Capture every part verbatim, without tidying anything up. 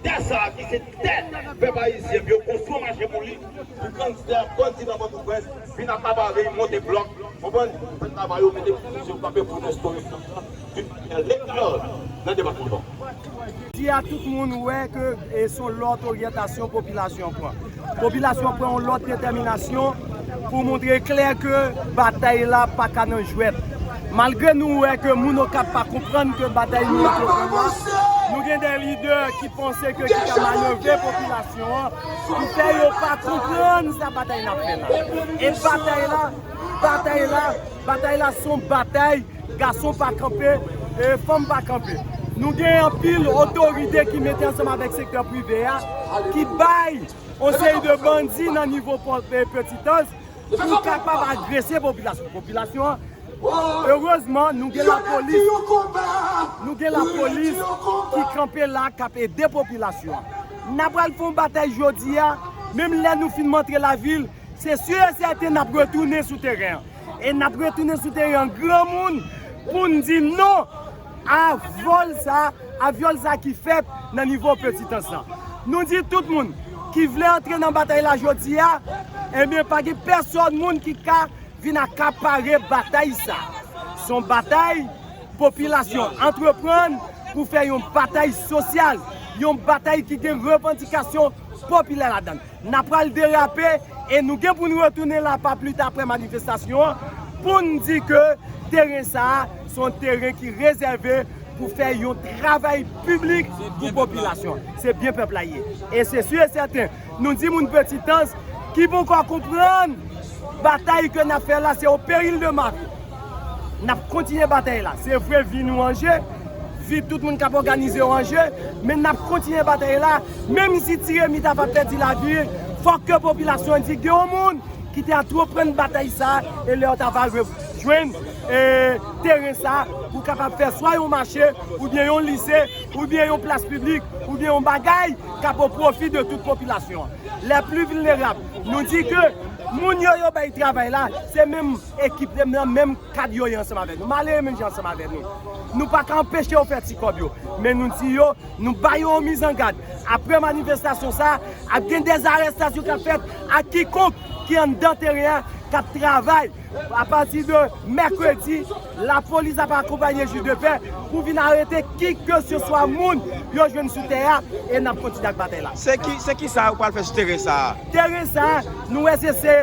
Tè sa a ki se tè pèp ayisyen, pou yo konstwi yon mache pou li, pou gangstè ap grandi nan Pòtoprens, vin akapare, monte blòk, konprann? Fè travay yo, mete pozisyon kanpe pou nou enstore tout legal nan depatman Nò. Jodi a, tout moun wè ke e se yon lòt oryantasyon popilasyon an pran. Popilasyon an pran yon lòt detèminasyon pou montre klè ke batay la pa ka nan jwèt. Malgre nou wè ke moun Okap pa konprann ke batay nou antreprann la, nou gen de lidè ki panse ke ki ka manevre popilasyon an pou fè yo pa konprann sa batay n ap fè la. E batay la, batay la, batay la se yon batay gason pa kanpe, e fanm pa kanpe. Nou gen anpil otorite ki mete ansanm avèk sektè prive a, ki bay yon seri de bandi nan nivo Pò-, e Petitans pou kapab agrese popilasyon. Popilasyon an, erezman, nou gen lapolis, nou gen lapolis ki kanpe la, k ap ede popilasyon an. N a pral fè yon batay jodi a, menm lè nou fin antre lavil, se si e sèten n ap retounen sou teren an. E n ap retounen sou teren an granmoun pou n di non a vòl sa, a vyòl sa ki fèt nan nivo Petitans lan. Nou di tout moun ki vle antre nan batay la jodi a, ebyen, pa gen pèsòn moun ki ka vin akapare batay sa. Se yon batay popilasyon antreprann pou fè yon batay sosyal, yon batay ki gen revandikasyon popilè ladan l. N a pral derape e nou gen pou n retounen la pa pli ta apre manifestasyon an pou n di ke teren sa a se yon teren ki rezève pou fè yon travay piblik pou popilasyon an. Se byen pèp la ye. E se si e sèten, nou di moun Petitans ki poko konprann batay ke n ap fè la, se o peril de ma vie. N ap kontinye batay la. Se vre, vi nou an je, vi tout moun k ap òganize yo an je, men n ap kontinye batay la. Menm si Ti Remi ta va pèdi lavi, fòk ke popilasyon an di gen yon moun ki te antreprann batay sa a, e lè yo ta va re-, jwenn, e, teren sa a pou kapab fè swa yon mache, oubyen yon lise, oubyen yon plas piblik, oubyen yon bagay k ap o pwofi de tout popilasyon an. Les plus vulnérables, nou di ke moun yo, yo bay travay la, se menm ekip, se nan menm kad yo ye ansanm avèk nou. Malere menm jan ansanm avèk nou. Nou pa ka anpeche yo fè ti kòb yo, men nou di yo, nou ba yo yon mizangad. Apre manifestasyon sa a, ap gen dèzarèstasyon k ap fèt a kikonk ki anndan teren an, k ap travay. Apati de mèkredi, lapolis ap akonpanye jij de pè pou vin arete kikeseswa moun yo jwenn sou tè a, e n ap kontinye ak batay la. Se ki, se ki sa ou pral fè sou teren sa a? Teren sa a, nou wè se, se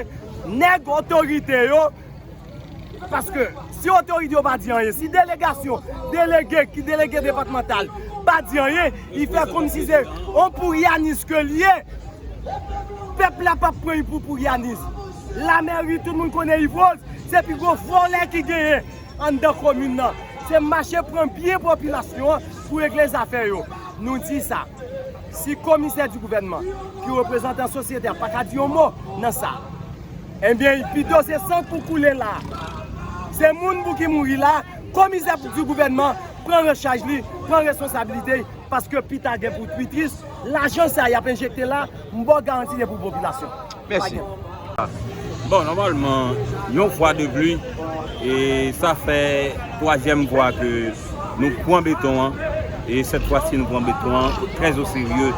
nèg otorite yo, paske si otorite yo pa di anyen, si delegasyon, delege, ki delege depatmantal, pa di anyen, li fè kòmsi se yon pouriyanis ke l ye. Pèp la p ap pran li pou pouriyanis. Lamèri, tout moun konnen Yves Rose, se pi gwo vòlè ki genyen anndan komin nan. Se mache pran byen popilasyon an pou regle zafè yo. Nou di sa. Si komisè di gouvènman, ki reprezantan sosyete a, pa ka di yon mo nan sa, ebyen, pito se san k pou koule la. Se moun pou ki mouri la, komisè di gouvènman pran rechaj li, pran responsablite li, paske pita gen pou l pi tris. Lajan sa y ap enjekte la, m ba w garanti se pou popilasyon. Mèsi. Bon, nòmalman, yon fwa de pli, e sa fè twazyèm fwa ke nou pran beton an, e sèt fwa si nou pran beton an trè o serye,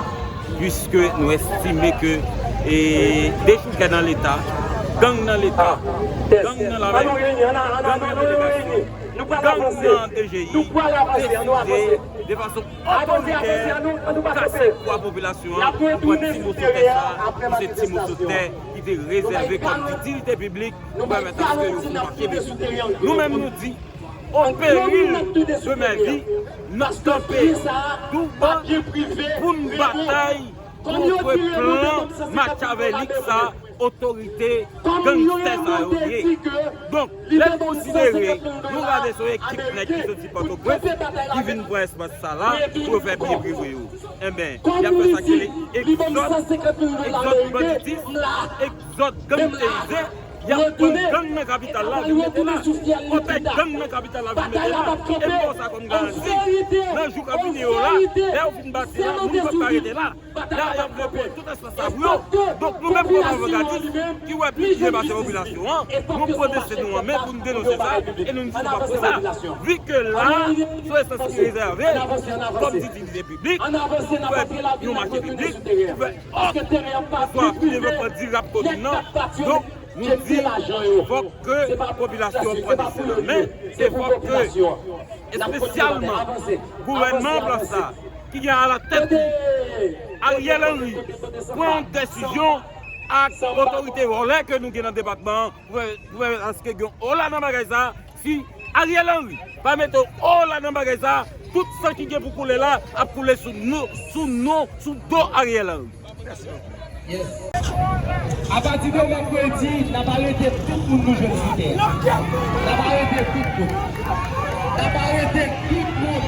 puiske nou estime ke, e, dechoukè nan Leta, gang nan Leta, gang nan lamèri, gang nan delegasyon, gang nan D G I, deside de fason otoritè kase kwa popilasyon an pou pran ti moso tè sa, pou se ti moso tè ki te rezève kòm itilite piblik pou pèmèt aske yo fè mache bezwen. Nou menm nou di, o peril de ma vie, n ap kanpe douban pou n batay kont plan makyavelik sa otorite gangstè sa yo ye. Donk, lè n konsidere, nou gade se yon ekip nèg ki soti Pòtoprens, ki vin pran espas sa la, pou yo fè byen prive yo. Enben, y ap fè sa ki rele egzòd, egzòd banditis, egzòd gangstèrize, Y ap pran gang nan kapital la, vin mete la. Kote gang nan kapital la vin mete la. E m ba w sa kòm garanti. Nan jou k ap vini yo la, lè yo fin bati la, moun p ap ka rete la. La, y ap reprann tout espas la pou yo. Donk, nou menm kòm avangardis ki wè pye pase popilasyon an, nou pran desten nou an men pou n denonse sa, e nou di nou p ap fè sa. Vi ke la, se yon espas ki rezève, kòm di divizyon piblik, pou fè yon mache piblik, pou fè òf, oswa pou devlopman dirab komin nan. Donk, nou di, fòk ke popilasyon an pran desten nan men, e fòk ke, espesyalman, gouvènman an plas la, ki gen alatèt li, Ariel Henry, pran yon desizyon ak otorite vòlè ke nou gen nan depatman an, pou fè, pou fè aske gen ola nan bagay sa, si Ariel Henry pa mete ola nan bagay sa, tout san ki gen pou koule la ap koule sou nou, sou nou, sou do Ariel Henry. Apati de mèkredi, n ap arete tout moun nou jwenn sou tè a. N ap arete tout moun. N ap arete tout moun.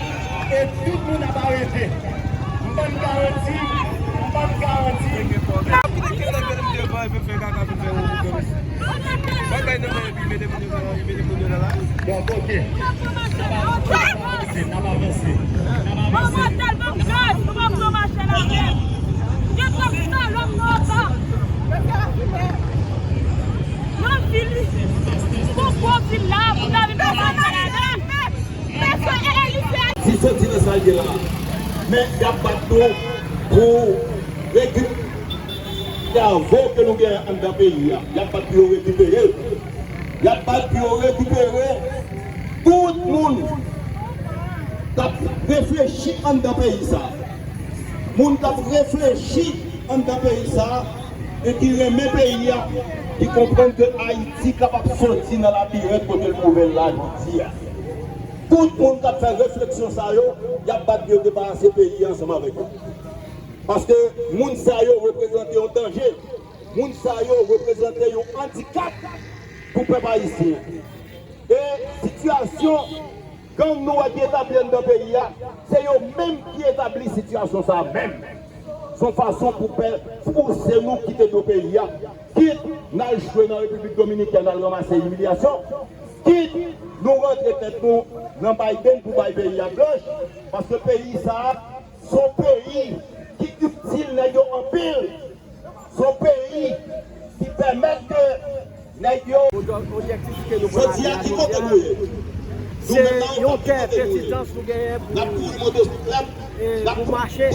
E tout moun ap arete. M ban n garanti, m ban n garanti. Bon, ok. N ap avanse, n ap avanse. N ap avanse. Bon, mwen tèlman gaz, nou pa pran mache la menm. Gen twòp salòp nan otan. Nan vil, pou gwo vil la, pou ta vin pran mache ladan. Mesye, e, e, li fè. Si soti nan sa l ye la, men y ap bat nou pou rekipere sèvo ke nou gen anndan peyi a. Y ap bat pou yo rekipere l. Y ap bat pou yo rekipere tout moun k ap reflechi anndan peyi sa a. Moun k ap reflechi anndan peyi sa a e ki renmen peyi a, ki konprann ke Ayiti kapab soti nan labirent kote l twouve l la jodi a. Tout moun k ap fè refleksyon sa yo, y ap bat pou yo debarase peyi a ansanm avèk yo. Paske moun sa yo reprezante yon danje. Moun sa yo reprezante yon andikap pou pèp ayisyen. E sitiyasyon gang nou wè ki etabli anndan peyi a, se yo menm ki etabli sitiyasyon sa a menm. Se yon fason pou pè, pouse nou kite do peyi a. Kit n al chwe nan Repiblik Dominikèn al ranmase imilyasyon, kit nou rantre tèt nou nan Biden pou bay peyi a blanch, paske peyi sa a se yon peyi ki itil nèg yo anpil. Se yon peyi ki pèmèt ke nèg yo. Jodi a, ki kote nou ye? Se yon tè petitans nou genyen pou, e, pou mache.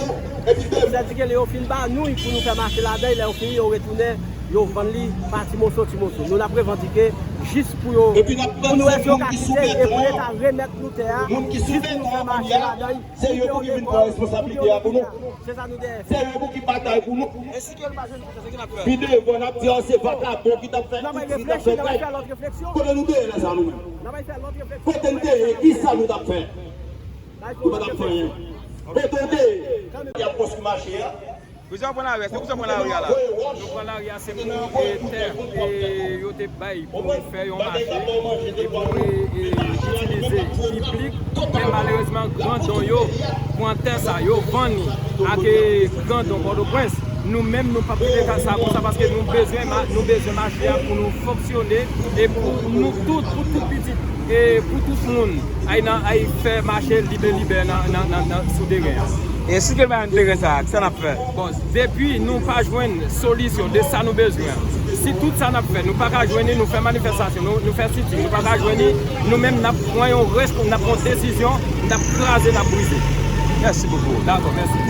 Sètadi ke lè yo fin ba nou l pou nou fè mache ladan l, lè yo fini, yo retounen, yo vann li pa ti moso, ti moso. Nou, n ap revandike jis pou yo, pou nou wè si yo ka kite l e pou Leta remèt nou tè a, jis pou nou fè mache ladan l. Se yo pou ki vin pran responsablite a pou nou. Se yo pou ki batay pou nou. Pi devan, n ap di, "Ah, se vakabon ki t ap fè tout, ki t ap fè kay." Kote nou te ye lè sa a nou menm? Kote n te ye? Kisa nou t ap fè? Nou pa t ap fè anyen. Kote w te ye? Y ap konstwi mache a. Kouzè w pran lari a, se kouzè w pran lari a la. Nou pran lari a, se pou, e, tè, e, yo te bay pou fè yon mache, e pou, e, e, itilize piblik. Men malerezman, grandon yo pran tè sa, yo vann li ak, e, grandon Pòtoprens. Nou menm, nou p ap kite ka sa konsa, paske nou bezwen ma-, nou bezwen mache a pou nou fonksyone e pou nou tout, pou tout pitit, e pou tout moun ay nan, ay fè mache libe, libe nan, nan, nan, nan, sou teren an. E si ke pa yon teren sa, kisa n ap fè? Bon, depi nou pa jwenn solisyon de sa nou bezwen an, si tout sa n ap fè, nou pa ka jwenn li, nou fè manifestasyon, nou, nou fè sitin, nou pa ka jwenn li, nou menm n ap pran yon resp-, n ap pran desizyon, n ap kraze, n ap brize. Mèsi bokou. Dakò, mèsi.